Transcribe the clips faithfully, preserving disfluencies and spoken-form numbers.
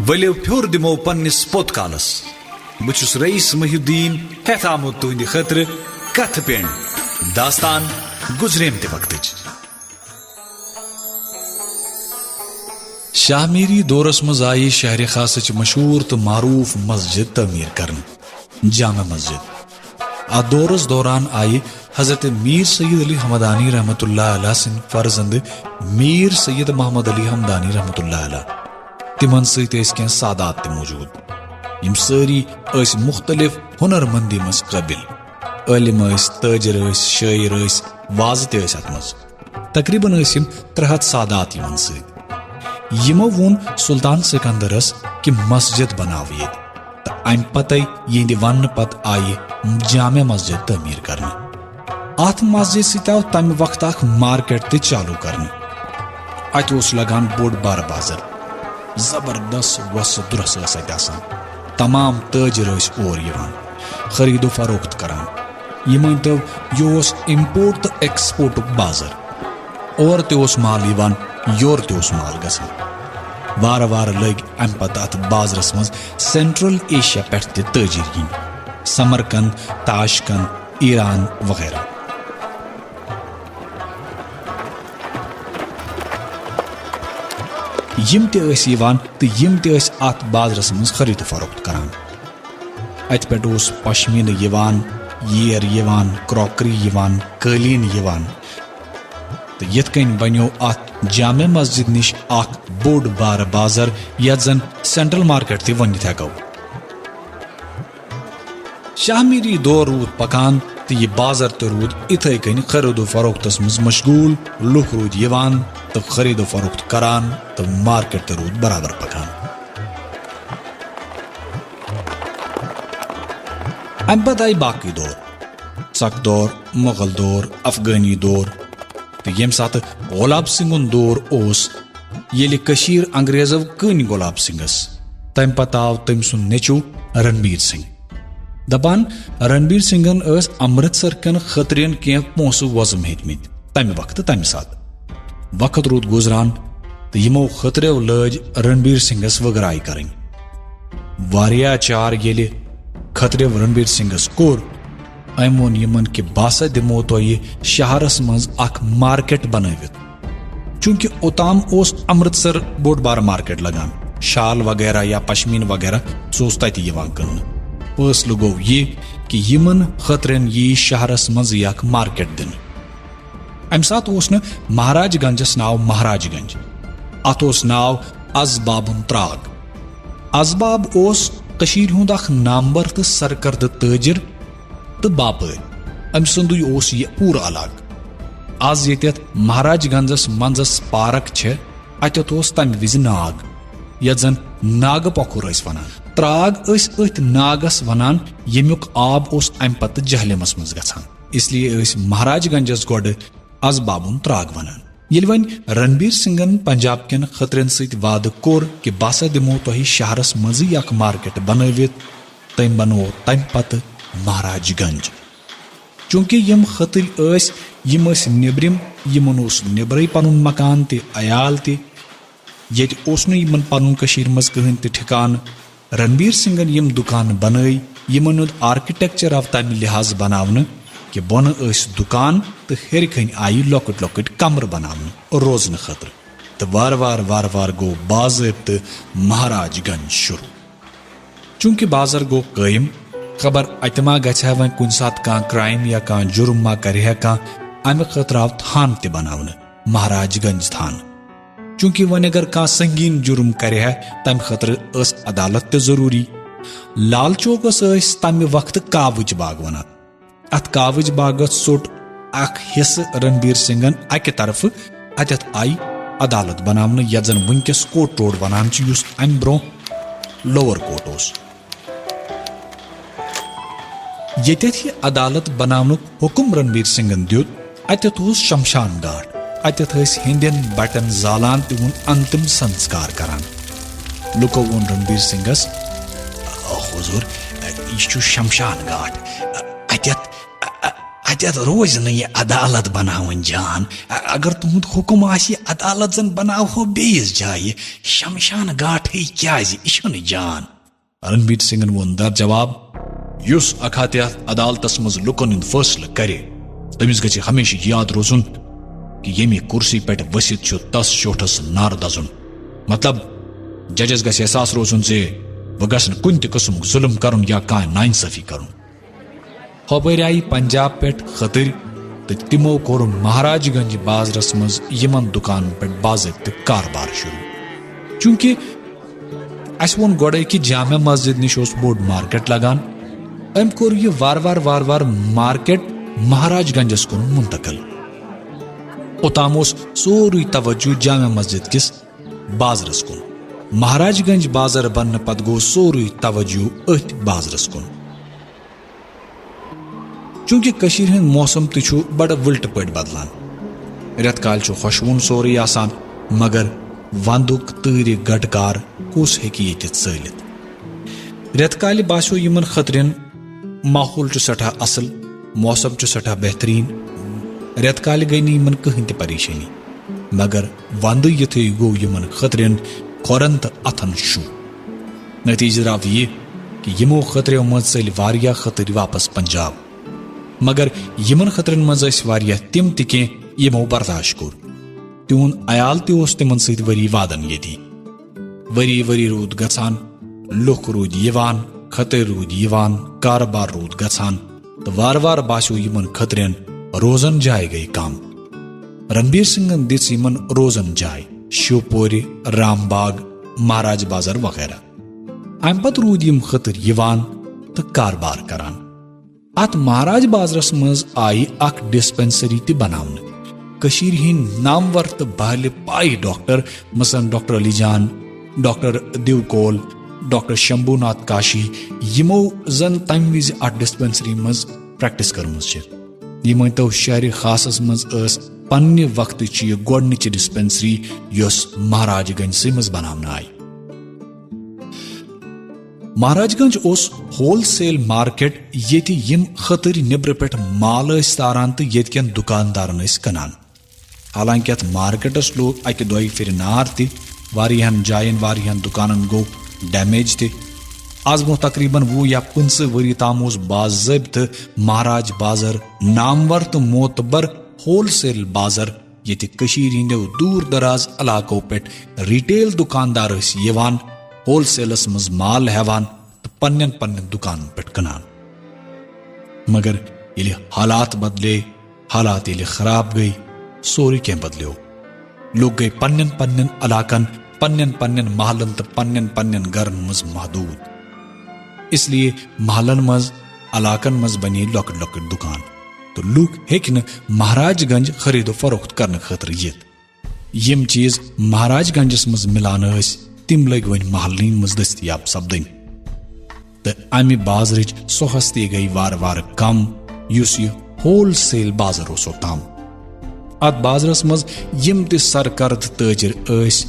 ؤلِو پھیُر دِمو پننِس پوٚت کالس۔ بہٕ چھُس رئیس محی الدین، ہٮ۪تھ آمُت تُہنٛدِ خٲطرٕ کتھٕ پٮ۪نٛڈ، داستان گُزریمتہِ وقتٕچ۔ شاہ میری دورس منٛز آیہِ شہر خاصٕچ مشہوٗر تہٕ معروٗف مسجد تعمیٖر کرنہٕ، جامع مسجد۔ اتھ دورس دوران آیہِ حضرت میر سید علی حمدانی رحمتہ اللہ علیہ سٕنٛدۍ فرزند میر سید محمد علی حمدانی رحمتہ اللہ علیہ۔ تِمن سۭتۍ ٲسۍ کینٛہہ سادات تہِ موجود، یِم سٲری ٲسۍ مُختٔلِف ہُنر مندی منٛز قٲبِل۔ عٲلِم ٲسۍ، تٲجِر ٲسۍ، شٲعر ٲسۍ، وازٕ تہِ ٲسۍ اتھ منٛز۔ تقریباً ٲسۍ یِم ترٛےٚ ہتھ سادات یِمن سۭتۍ۔ یِمو ووٚن سلطان سکندرس کہِ مسجد بناو ییٚتہِ، تہٕ امہِ پتے یِہنٛدِ وننہٕ پتہٕ آیہِ جامع مسجد تعمیٖر کرنہٕ۔ اتھ مسجد سۭتۍ آو تمہِ وقتہٕ اکھ مارکیٹ تہِ چالو کرنہٕ۔ اتہِ اوس لگان بوٚڑ بارٕ بازر، زبردست وۄسہٕ درۄسہٕ ٲس اتہِ آسان۔ تمام تٲجر ٲسۍ اور یِوان، خرید و فروخت کران۔ یہِ مٲنۍ تو، یہِ اوس امپورٹ تہٕ ایکسپورٹُک بازر۔ اورٕ تہِ اوس مال یِوان، یورٕ تہِ اوس مال گژھان۔ وارٕ وارٕ لٔگۍ امہِ پتہٕ اتھ بازرس منٛز سینٹرل ایشیا پٮ۪ٹھ تہِ تٲجر یِنۍ، سمرقند، تاشقند، ایران وغیرہ۔ یِم تہِ ٲسۍ یِوان تہٕ یِم تہِ ٲسۍ اتھ بازرس منٛز خرید و فروخت کران۔ اتہِ پٮ۪ٹھ اوس پشمینہٕ یِوان، ییر یِوان، کراکری یِوان، قٲلیٖن یِوان۔ تہٕ یِتھ کٔنۍ بنیو اتھ جامع مسجد نِش اکھ بوٚڑ بارٕ بازر، یتھ زن سینٹرل مارکیٹ تہِ ؤنِتھ ہٮ۪کو۔ شاہ میری دور روٗد پکان تہٕ یہِ بازر تہِ روٗد اِتھے کٔنۍ خرید و فروختس منٛز مشغوٗل۔ لُکھ روٗدۍ یِوان تہٕ خرید و فروخت کران تہٕ مارکیٹ تہِ روٗد برابر پکان۔ امہِ پتہٕ آیہِ باقٕے دور، ژکھ دور، مغل دور، افغٲنی دور۔ تہٕ ییٚمہِ ساتہٕ گۄلاب سنگھُن دور اوس، ییٚلہِ کٔشیٖر انگریزو کٕنۍ گۄلاب سنگھس، تمہِ پتہٕ آو تٔمۍ سُنٛد نیٚچو رنبیر سنگھ۔ دپان، رنبیر سنگھن ٲسۍ امرتسر کٮ۪ن خطرین کینٛہہ پونٛسہٕ وۄزم ہیٚتمٕتۍ تمہِ وقتہٕ تمہِ ساتہٕ۔ وقت روٗد گُزران تہٕ یِمو خطریو لٲج رنبیر سنگھس وغراے کرٕنۍ۔ واریاہ چار ییٚلہِ خطریو رنبیر سنگھس کوٚر، أمۍ ووٚن یِمن کہِ بہٕ ہسا دِمو تۄہہِ شہرس منٛز اکھ مارکیٹ بنٲوِتھ، چونکہ اوتام اوس امرتسر بوٚڑ بار مارکیٹ لگان، شال وغیرہ یا پشمین وغیرہ، سُہ اوس تتہِ یِوان کٕننہٕ۔ فٲصلہٕ گوٚو یہِ کہِ یِمن خطرن یی شہرس منٛز اکھ مارکیٹ دِنہٕ۔ امہِ ساتہٕ اوس نہٕ مہاراج گنجس ناو مہاراج گنج، اتھ اوس ناو ازبابُن تراگ۔ ازباب اوس کٔشیٖرِ ہُنٛد اکھ نامور تہٕ سرکردٕ تٲجر تہٕ باپٲرۍ۔ أمۍ سُنٛدُے اوس یہِ پوٗرٕ علاقہٕ۔ از ییٚتٮ۪تھ مہاراج گنجس منٛزس پارک چھےٚ، اتٮ۪تھ اوس تمہِ وِزِ ناگ، یتھ زن ناگہٕ پۄکھُر ٲسۍ ونان۔ تراگ ٲسۍ أتھۍ ناگس ونان، ییٚمیُک آب اوس امہِ پتہٕ جہلمس منٛز گژھان۔ اس لیے ٲسۍ مہاراج گنجس گۄڈٕ ازبابُن تراگ ونان۔ ییٚلہِ وۄنۍ رنبیر سنگھن پنجاب کٮ۪ن خطرن سۭتۍ وعدٕ کوٚر کہِ بہٕ ہسا دِمو تۄہہِ شہرس منٛزٕے اکھ مارکیٹ بنٲوِتھ، تٔمۍ بنوو تمہِ پتہٕ مہاراج گنج۔ چونکہ یِم خطر ٲسۍ، یِم ٲسۍ نیبرِم، یِمن اوس نیبرے پنُن مکان تہِ، عیال تہِ۔ ییٚتہِ اوس نہٕ یِمن پنُن کٔشیٖرِ منٛز کٕہٕنۍ تہِ ٹھکانہٕ۔ رنبیر سنگھن یِم دُکان بنٲے، یِمن ہُنٛد آرکیٹیکچر آو تمہِ لحاظ بناونہٕ کہِ بۄنہٕ ٲسۍ دُکان تہٕ ہیٚرِ کھنۍ آیہِ لۄکٕٹۍ لۄکٕٹۍ کمرٕ بناونہٕ روزنہٕ خٲطرٕ۔ تہٕ وارٕ وارٕ وارٕ وارٕ گوٚو باضٲبطہٕ مہاراج گنج شروع۔ چونکہ بازر گوٚو قٲیِم، خبر اتہِ ما گژھِ ہا وۄنۍ کُنہِ ساتہٕ کانٛہہ کرائم یا کانٛہہ جُرم ما کرِ ہا کانٛہہ، امہِ خٲطرٕ آو تھانہٕ تہِ بناونہٕ، مہاراج گنج تھانہٕ۔ چونکہ وۄنۍ اگر کانٛہہ سنگین جُرم کرِ ہا، تمہِ خٲطرٕ ٲس عدالت تہِ ضروٗری۔ لال چوکس ٲسۍ تمہِ وقتہٕ کاوچ باغ ونان۔ اتھ کاوچ باغس ژوٚٹ اکھ حصہٕ رنبیر سنگھن اکہِ طرفہٕ۔ اتٮ۪تھ آیہِ عدالت بناونہٕ، یتھ زن وٕنکیٚس کوٹ روڈ ونان چھِ، یُس امہِ برونٛہہ لوور کوٹ اوس۔ ییٚتٮ۪تھ یہِ عدالت بناونُک حکم رنبیر سنگھن دیُت، اتٮ۪تھ اوس شمشان گھاٹ۔ اتٮ۪تھ ٲسۍ ہیٚندٮ۪ن بٹن زالان، تِہُنٛد انتم سنسکار کران۔ لُکو ووٚن رنبیر سنگھس، "حضور، یہِ چھُ شمشان گھاٹ۔ اتٮ۪تھ، اتٮ۪تھ روزِ نہٕ یہِ عدالت بناوٕنۍ جان۔ ا-، اگر تُہُنٛد حُکم آسہِ، عدالت زن بناوہو بیٚیِس جایہِ۔ شمشان گاٹھٕے کیازِ؟ یہِ چھُنہٕ جان۔ رنبیر سنگھن ووٚن در جواب، یُس اکھاتیاتھ عدالتس منٛز لُکن ہُنٛد فٲصلہٕ کرِ، تٔمِس گژھِ ہمیشہٕ یاد روزُن کہِ ییٚمہِ کُرسی پٮ۪ٹھ ؤسِتھ چھُ، تس شوٹھس نار دزُن۔ مطلب، ججس گژھِ احساس روزُن زِ بہٕ گژھٕ نہٕ کُنہِ تہِ قٕسمُک ظُلم کرُن یا کانٛہہ ناانصٲفی کرُن۔ ہۄپٲرۍ آیہِ پنجاب پٮ۪ٹھ خٔطٕرۍ تہٕ تِمو کوٚر مہاراج گنج بازرس منٛز یِمن دُکانن پٮ۪ٹھ باضٲبطہٕ کاربار شروع۔ چوٗنٛکہِ اسہِ ووٚن گۄڈے کہِ جامع مسجد نِش اوس بوٚڑ مارکیٹ لگان، أمۍ کوٚر یہِ وارٕ وارٕ وارٕ وارٕ مارکیٹ مہاراج گنجس کُن منتقل۔ اوٚتام اوس سورُے توجہ جامع مسجد کِس بازرس کُن۔ مہاراج گنج بازر بننہٕ پتہٕ گوٚو سورُے توجہ أتھۍ بازرس کُن۔ چوٗنٛکہِ کٔشیٖرِ ہُنٛد موسم تہِ چھُ بڑٕ وٕلٹہٕ پٲٹھۍ بدلان۔ رٮ۪تہٕ کالہِ چھُ خۄشوُن سورُے آسان، مگر ونٛدُک تۭرِ گٹہٕ کار کُس ہیٚکہِ ییٚتہِ ژٲلِتھ؟ رٮ۪تہٕ کالہِ باسیو یِمن خٔطرٮ۪ن ماحول چھُ سٮ۪ٹھاہ اصل، موسم چھُ سٮ۪ٹھاہ بہتریٖن۔ رٮ۪تہٕ کالہِ گٔے نہٕ یِمن کٕہٕنۍ تہِ پریشٲنی، مگر ونٛدٕ یُتھُے گوٚو یِمن خٔطرٮ۪ن کھۄرن تہٕ اتھن شُہ۔ نتیجہٕ درٛاو یہِ کہِ یِمو خٔطرٮ۪و منٛز ژٔلۍ واریاہ خٔطرۍ واپس پنجاب۔ مگر یِمن خٔطرن منٛز ٲسۍ واریاہ تِم تہِ کینٛہہ یِمو برداشت کوٚر۔ تِہُنٛد عیال تہِ اوس تِمن سۭتۍ ؤری وادن ییٚتی۔ ؤری ؤری روٗد گژھان، لُکھ روٗدۍ یِوان، خٔطرۍ روٗدۍ یِوان، کارٕبار روٗد گژھان، تہٕ وارٕ وارٕ باسیو یِمن خٔطرٮ۪ن روزن جاے گٔے کم۔ رنبیر سنگھن دِژ یِمن روزن جاے، شیوپورِ، رام باغ، مہاراج بازر وغیرہ۔ امہِ پتہٕ روٗدۍ یِم خٔطرۍ یِوان تہٕ کارٕبار کران۔ اتھ مہاراج بازرس منٛز آیہِ اکھ ڈسپنسری تہِ بناونہٕ۔ کٔشیٖرِ ہٕنٛدۍ نامور تہٕ بہلہِ پایہِ ڈاکٹر، مثلاً ڈاکٹر علی جان، ڈاکٹر دیو کول، ڈاکٹر شمبھو ناتھ کاشی، یِمو زن تمہِ وِزِ اتھ ڈسپنسری منٛز پریکٹس کٔرمٕژ چھِ۔ یہِ مٲنۍتو، شہرِ خاصس منٛز ٲس پننہِ وقتٕچ یہِ گۄڈنِچ ڈسپنسری، یۄس مہاراج گنجسٕے منٛز بناونہٕ آیہِ۔ مہاراج گنج اوس ہول سیل مارکیٹ، ییٚتہِ یِم خٔطرۍ نیٚبرٕ پٮ۪ٹھ مال ٲسۍ تاران تہٕ ییٚتہِ کٮ۪ن دُکاندارن ٲسۍ کٕنان۔ حالانکہِ اتھ مارکیٹس لوٚگ اکہِ دۄیہِ پھِرِ نار تہِ، واریاہن جاین، واریاہن دُکانن گوٚو ڈیمیج تہِ۔ از برونٛہہ تقریباً وُہ یا پٕنٛژٕہ ؤری تام اوس باضٲبطہٕ مہاراج بازر نامور تہٕ معتبر ہول سیل بازر، ییٚتہِ کٔشیٖرِ ہٕنٛدیو دوٗر دراز علاقو پٮ۪ٹھ ریٹیل دُکاندار ٲسۍ یِوان، ہول سیلس منٛز مال ہٮ۪وان تہٕ پننٮ۪ن پننٮ۪ن دُکانن پٮ۪ٹھ کٕنان۔ مگر ییٚلہِ حالات بدلے، حالات ییٚلہِ خراب گٔے، سورُے کینٛہہ بدلیو۔ لوٗکھ گٔے پننٮ۪ن پننٮ۪ن علاقن، پننٮ۪ن پننٮ۪ن محلن تہٕ پننٮ۪ن پننٮ۪ن گرن منٛز محدوٗد۔ اس لیے محلن منٛز، علاقن منٛز بنے لۄکٕٹۍ لۄکٕٹۍ دُکان تہٕ لوٗکھ ہیٚکۍ نہٕ مہاراج گنج خرید و فروخت کرنہٕ خٲطرٕ یِتھ۔ یِم چیٖز مہاراج گنجس منٛز مِلان ٲسۍ، تِم لٔگۍ وۄنۍ محلن منٛز دٔستیاب سپدٕنۍ۔ تہٕ امہِ بازرٕچ سۄ ہستی گٔے وارٕ وارٕ کم، یُس یہِ ہول سیل بازر اوس اوٚتام۔ اتھ بازرس منٛز یِم تہِ سرکردٕ تٲجر ٲسۍ،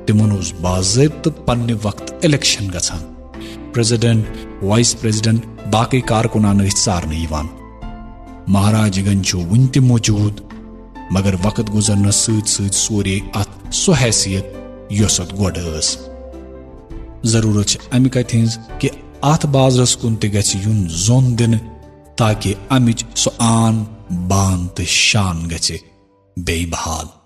تِمن اوس باضٲبطہٕ پننہِ وقتہٕ الیکشن گژھان۔ پریزیڈنٹ، وائس پریزیڈنٹ، باقٕے کارکُنان ٲسۍ ژارنہٕ یِوان۔ مہاراج گنج چھُ وُنہِ تہِ موجود، مگر وقت گُزرنس سۭتۍ سۭتۍ سورے اتھ سۄ حیثیت، یۄس اتھ گۄڈٕ ٲس۔ ضروٗرت چھِ امہِ کتھِ ہٕنٛز کہِ اتھ بازرس کُن تہِ گژھِ یُن زوٚن دِنہٕ، تاکہِ امِچ سۄ آن، بان تہٕ شان گژھِ بیٚیہِ بحال۔